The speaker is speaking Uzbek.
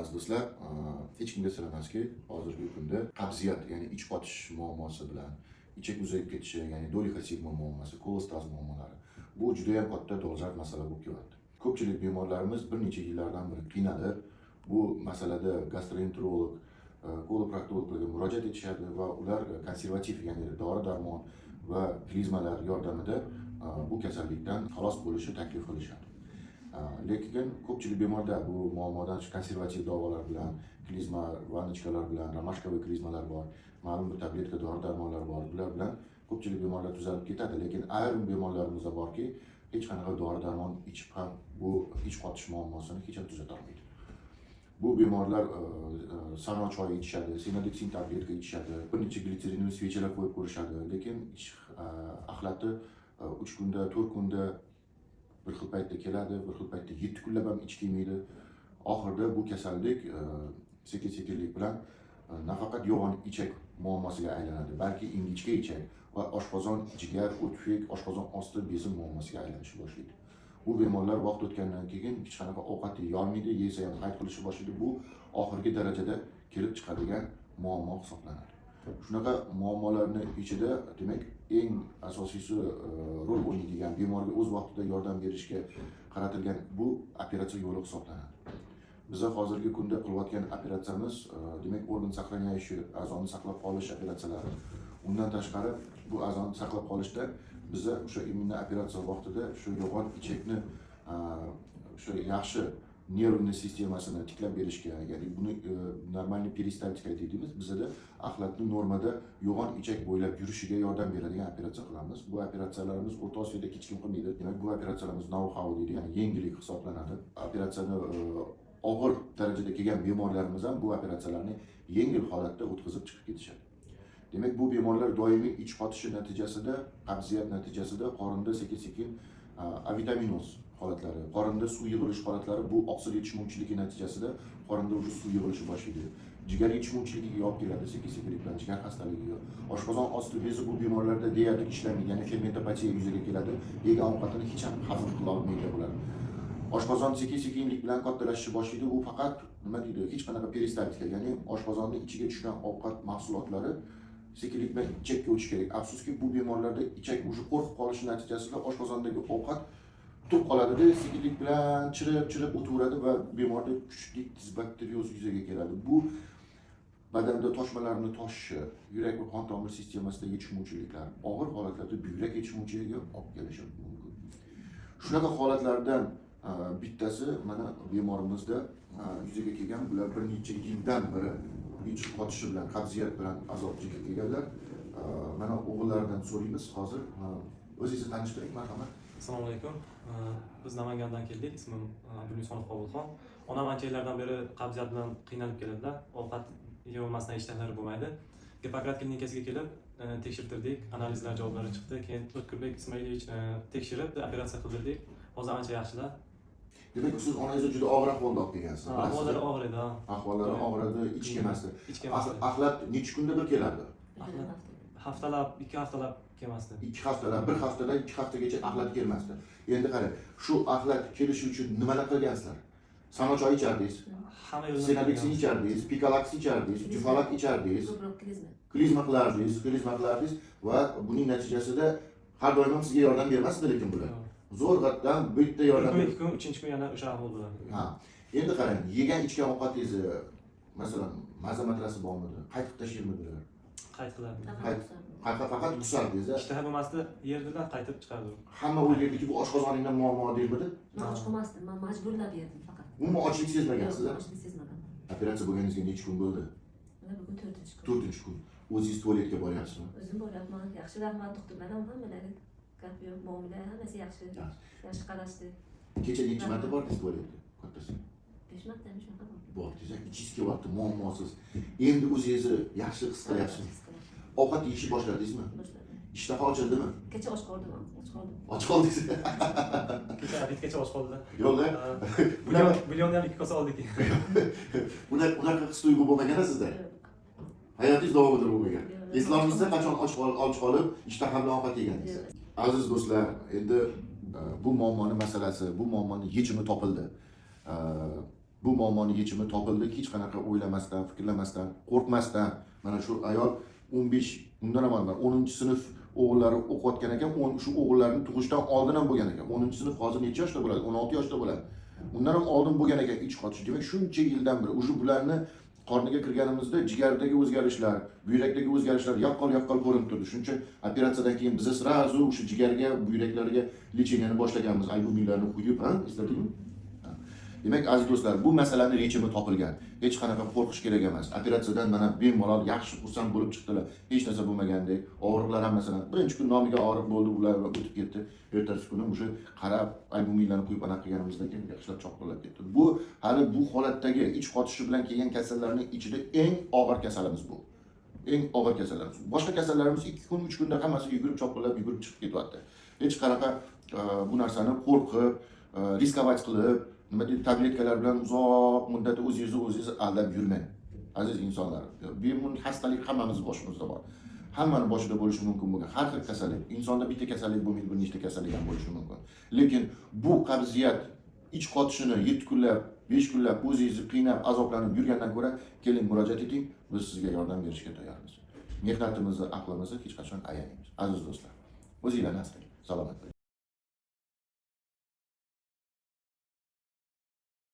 Aziz do'stlar, hech kimga sir emaski, hozirgi kunda qabziyat, ya'ni ich qotish muammosi bilan ichak uzayib ketishi, ya'ni долихоцефалия muammosi, kolostaz muammolari, bu juda ham katta dolzarb masala bo'lib kelyapti. Ko'pchilik bemorlarimiz bir necha yillardan beri qiynalib, bu masalada gastroenterolog, koloproktologlarga murojaat etishadi va ular konservativ, ya'ni dori darmon va klizmalar yordamida bu kasallikdan xalos bo'lishni taklif qilishadi. Lekin ko'pchilik bemorda bu muammodan shu konservativ davolar bilan, klizma, ванночка lar bilan, ромашковый klizmalar bor, ma'lum bir tabletka dori darmonlar bor, bular bilan ko'pchilik bemorlar tuzalib ketadi. Lekin ayrim bemorlarimizda borki, hech qanaqa dori darmon ichib ham bu ich qotish muammosini hech ham tuzatolmaydi. Bu bemorlar sano choyi ichishadi, senodeksin tabletka ichishadi, bir necha glitserinli свеча lar qo'yib ko'rishadi, lekin ich axlati 3 kunda, 4 kunda bir xil paytda keladi, bir xil paytda 7 kunlab ham ich kelmaydi. Oxirida bu kasallik sekin sekinlik bilan nafaqat yo'g'on ichak muammosiga aylanadi, balki ingichka ichak va oshqozon, jigar, o'tfek, oshqozon osti bezi muammosiga aylanishni boshlaydi. Bu bemorlar vaqt o'tgandan keyin hech qanaqa ovqat yeyolmaydi, yesa ham qayt qilishni boshlaydi. Bu oxirgi darajada kelib chiqadigan muammo hisoblanadi. Shunaqa muammolarni ichida, demak, eng asosiysi rol o'ynaydigan, bemorga o'z vaqtida yordam berishga qaratilgan bu operatsiya yo'li hisoblanadi. Biza hozirgi kunda qilayotgan operatsiyamiz, demak, орган сохраняющий, a'zoni saqlab qolish operatsiyalari. Undan tashqari, bu a'zoni saqlab qolishda biza o'sha именно operatsiya vaqtida shu yo'g'on ichakni o'sha yaxshi нервный sistemasini tiklab berishga, ya'ni buni нормальный перистальтика deymiz, bizada axlatni normada yo'g'on ichak bo'ylab yurishiga yordam beradigan operatsiya qilamiz. Bu operatsiyalarimiz O'rta Osiyoda hech kim qilmaydi. Demak, bu operatsiyalarimiz know how deydi, ya'ni yengillik hisoblanadi. Operatsiyani og'ir darajada kelgan bemorlarimiz ham bu operatsiyalarni yengil holatda o'tkazib chiqib ketishadi. Demak, bu bemorlar doimiy ich qotishi natijasida, qabziyat natijasida qorinda sekin sekin avitaminoz holatlari, qorinda suv yig'ilish holatlari, bu oqsil yetishmovchiligi natijasida qorinda уже suv yig'ilishi boshlaydi, jigar yetishmovchiligiga olib keladi sekin sekinlik bilan, jigar xastaligiga. Oshqozon osti bezi bu bemorlarda deyarli ishlamaydi, ya'ni fermentopatiya yuzaga keladi, yegan ovqatini hech ham hazm qila olmaydi bular. Oshqozon sekin sekinlik bilan kattalashishni boshlaydi. U faqat, nima deydi, hech qanaqa peristaltika, ya'ni oshqozonni ichiga tushgan ovqat mahsulotlari sekinlik bilan ichakka o'tishi kerak. Afsuski, bu bemorlarda ichak уже qo'rqib qolishi natijasida oshqozondagi ovqat turib qoladida, sekinlik bilan chirib chirib o'taveradi va bemorda kuchli disbakterioz yuzaga keladi. Bu badanda toshmalarni toshishi, yurak va qon tomir sistemasida yetishmovchiliklar, og'ir holatlarda buyrak yetishmovchiligiga olib kelishi mumkin. Shunaqa holatlardan bittasi mana bemorimizda yuzaga kelgan. Bular bir necha yildan beri ich qotishi bilan, qabziyat bilan azob chekib kelganlar. Mana o'g'illaridan so'raymiz hozir. O'zingizni tanishtiring, marhamat. Assalomu alaykum. Biz Namangandan keldik. Ismim Abdulisonov Qobulxon. Onam ancha yillardan beri qabziyat bilan qiynalib keladilar. Ovqat yeyolmasdan ishtahalari bo'lmaydi. Gippokrat klinikasiga kelib tekshirtirdik. Analizlar javoblari chiqdi. Keyin O'tkirbek Ismoilovich tekshirib, operatsiya qildirdik. Hozir ancha yaxshilar. Demak, siz onangizni juda og'ir ahvolda olib kelgansiz. Ha, Bilasizmi? Ahvollari og'ir edi, ha. Ahvollari og'ir edi, ich kelmasdi. Ich kelmasdi. Axlat necha kunda bir kelardi? Axlat haftalab, 2 haftalab kelmasdi. 2 haftalab, bir haftadan 2 haftagacha axlat kelmasdi. Endi qarang, shu axlat kelishi uchun nimalar qilgansizlar? Sano choy ichardingiz, Hamma yo'lni senabeksin ichardingiz, pikalaks ichardiz, jufalak ichardiz, Ko'proq klizma. Klizma qilardingiz, klizma qilardingiz va buning natijasida har doim ham sizga yordam bermasdi, lekin bular zo'rg'atdan bitta Bir yordam kun, 2 kun, uchinchi kun yana o'sha ahvol bo'ladi. Ha, endi qarang, yegan ichgan ovqatingizni, masalan, maza matrasi bormidi, qaytib tashlaymidilar? Qayt qilardi. Faqat faqat qusardingiz a? Ishtaha bo'lmasdi, yerdilar, qaytib chiqardi. Hamma o'ylaydiki, bu oshqozoningdan muammo deymidi? Man och qolmasdim, man majburlab yerdim faqat. Umuman ochlik sezmagansiz a? Yo'q, ochlik sezmaganman. Operatsiya bo'lganingizga necha kun bo'ldi? Mana bugun to'rtinchi kun. To'rtinchi kun. O'zingiz tualetga boryapsizmi? O'zim boryapman. Yaxshi, rahmat, doktorlar ham, hammalari, gap yo'q, muomala hammasi yaxshi. Yaxshi. Yaxshi qarashdi. Kecha necha marta bordingiz tualetga, kattasi? Besh martami, shunaqa bordim. Bordingiz a, ichingiz kelyapti muammosiz. Endi o'zingizni yaxshi his qilyapsizmi? His qilyapman. Ovqat yeyishni boshladingizmi? Boshladim. Ishtaha ochildimi? Kecha och qoldim, och qoldim. Och qoldingiz? Kecha обед gacha och qoldilar. Yo'q a? Ha, Bunaqa Bulyonni ham ikki kosa oldik. Unaqa his tuyg'u bo'lmagan a sizda? Yo'q. Hayotingiz davomida bo'lmagan. Yo'q. Eslolmaysizda qachon och qolib, ishtaha bilan ovqat yeganingizni. Yo'q. Aziz do'stlar, endi bu muammoni masalasi, bu muammoni yechimi topildi. Bu muammoni yechimi topildi. Hech qanaqa o'ylamasdan, fikrlamasdan, qo'rqmasdan mana shu ayol 15, undan ham oldin 10-sinf o'g'illari o'qiyotgan ekan, shu o'g'illarni tug'ishdan oldin ham bo'lgan ekan. 10-sinf hozir necha yoshda bo'ladi? 16 yoshda bo'ladi. Undan ham oldin bo'lgan ekan ich qotish. Demak, shuncha yildan beri уже bularni qorniga kirganimizda jigardagi o'zgarishlar, buyrakdagi o'zgarishlar yaqqol yaqqol ko'rinib turdi. Shuning uchun operatsiyadan keyin biz сразу o'sha jigarga, buyraklarga лечение ni boshlaganmiz. Albuminlarni quyib, ha, esladingmi? Ha. Demak, aziz do'stlar, bu masalani yechimi topilgan. Hech qanaqa qo'rqish kerak emas. Operatsiyadan mana bemalol yaxshi, xursand bo'lib chiqdilar. Hech narsa bo'lmagandek. Og'riqlar ham, masalan, birinchi kun nomiga og'riq bo'ldi, ular o'tib ketdi. Ertasi kuni уже qarab, albuminlarni quyib anaqa qilganimizdan keyin yaxshilab chopqillab ketdi. Bu hali bu holatdagi ich qotishi bilan kelgan kasallarning ichida eng og'ir kasalimiz bu. Eng og'ir kasallarimiz. Boshqa kasallarimiz 2 kun, 3 kunda hammasi yugurib, chopqillab, yugurib chiqib ketyapti. Hech qanaqa bu narsani qo'rqib, рисковать qilib, nima deydi, tabletkalar bilan uzoq muddat o'zingizni o'zingiz aldab yurmang. Aziz insonlar, bemun xastalik hammamiz boshimizda bor. Hammani boshida bo'lishi mumkin bo'lgan har xil kasallik. Insonda bitta kasallik bo'lmaydi, bir nechta kasallik ham bo'lishi mumkin. Lekin bu qabziyat, ich qotishini 7 kunlab, 5 kunlab o'zingizni qiynab, azoblanib yurgandan ko'ra keling, murojaat eting, biz sizga yordam berishga tayyormiz. Mehnatimizni, aqlimizni hech qachon ayamaymiz. Aziz do'stlar, o'zinglarni asrang. Salomat bo'ling.